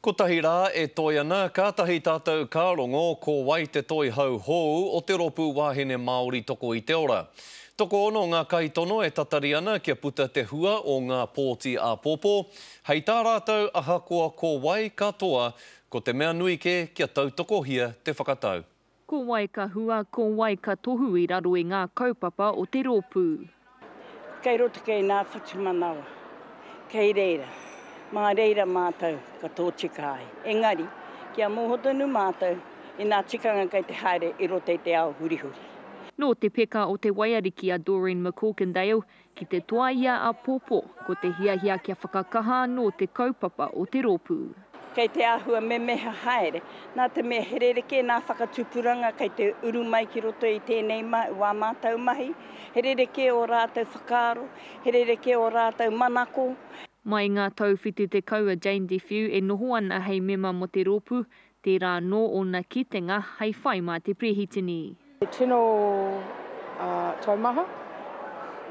Kotahi rā e toe ana, kātahi tātou ka rongo ko wai te toihau hou o te Rōpū Wāhine Māori Toko i te Ora. Tokoono ngā kaitono e tatari ana kia puta te hua o ngā pōti āpōpō. Hei tā rātou ahakoa ko wai ka toa, ko te mea nui kē kia tautokohia te whakatau. Ko wai ka hua, ko wai ka tohu i raro i ngā kaupapa o te rōpū. Kei roto kei nā whatumanawa, kei reira, mā reira mātou ka tōtika ai. Engari, kia mōhio tonu mātou i nā tikanga kei te haere i roto i te ao hurihuri. Nō te peka o te waiariki a Doreen McCorkindale, Ki te toa ia āpōpō, ko te hiahia kia whakakaha anō te kaupapa o te rōpū. Kei te āhua memeha haere, nā te mea he rerekē nā whakatupuranga kei te uru mai ki roto i tēnei wā mātou mahi, he rerekē ō rātou whakaaro, he rerekē ō rātou manako. Mai i ngā tau 70 a Jane De Feu e noho ana hei mema mō te rōpū, Tērā anō ōna kitenga hei whai mā te perehitini. He tino taumaha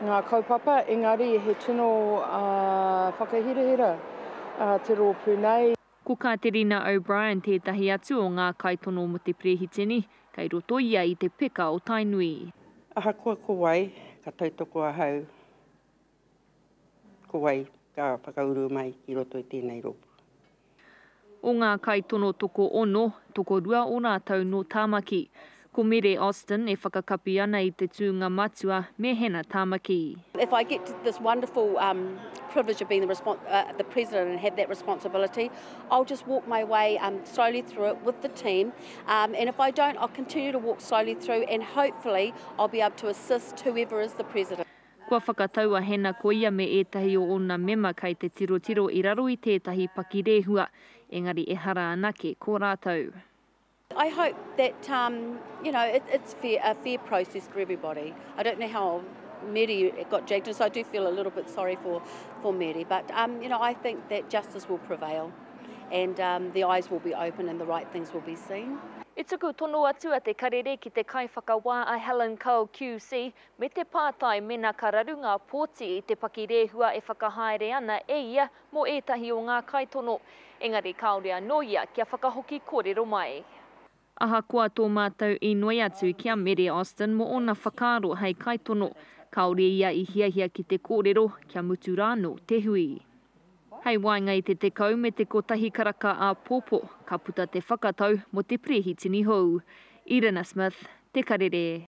ngā kaupapa, engari he tino whakahirahira te rōpū nei. Ko Kāterina O'Brien tētahi atu o ngā kaitono mō te perehitini, kei roto ia i te peka o Tainui. Ahakoa ko wai, ka tautoko ahau ko wai ka whakauru mai ki roto i tēnei rōpū. O ngā kaitono tokoono, tokorua o rātou nō Tāmaki. Ko Mere Austin e whakakapi ana i te tūnga matua me Hannah Tāmaki. If I get this wonderful um, privilege of being the, uh, the president and have that responsibility, I'll just walk my way um, slowly through it with the team. Um, and if I don't, I'll continue to walk slowly through and hopefully I'll be able to assist whoever is the president. Kua whakatau a Hena ko ia me ētahi o ōna mema kei te tirotiro i raro i tētahi pakirehua, engari ehara anake ko rātou. I hope that um, you know, it, it's fair, a fair process for everybody. I don't know how Meri got dragged in, so I do feel a little bit sorry for, for Meri. But, um, you know, I think that justice will prevail and um, the eyes will be open and the right things will be seen. I tuku tono atu a Te Karere ki te kaiwhakawā a Helen Cull QC Me te pātai mēnā ka raru ngā pōti i te pakirehua e whakahaere ana e ia mō ētahi o ngā kaitono, engari kāore anō ia kia whakahoki kōrero mai. Ahakoa tō mātou inoi atu ki a Mere Austin mō ōna whakaaro hei kaitono, kāore ia i hiahia ki te kōrero kia mutu rānō te hui. Hei waenga i te 10 me te kotahi karaka āpōpō ka puta te whakatau mō te perehitini hou. Irina Smith, Te Karere.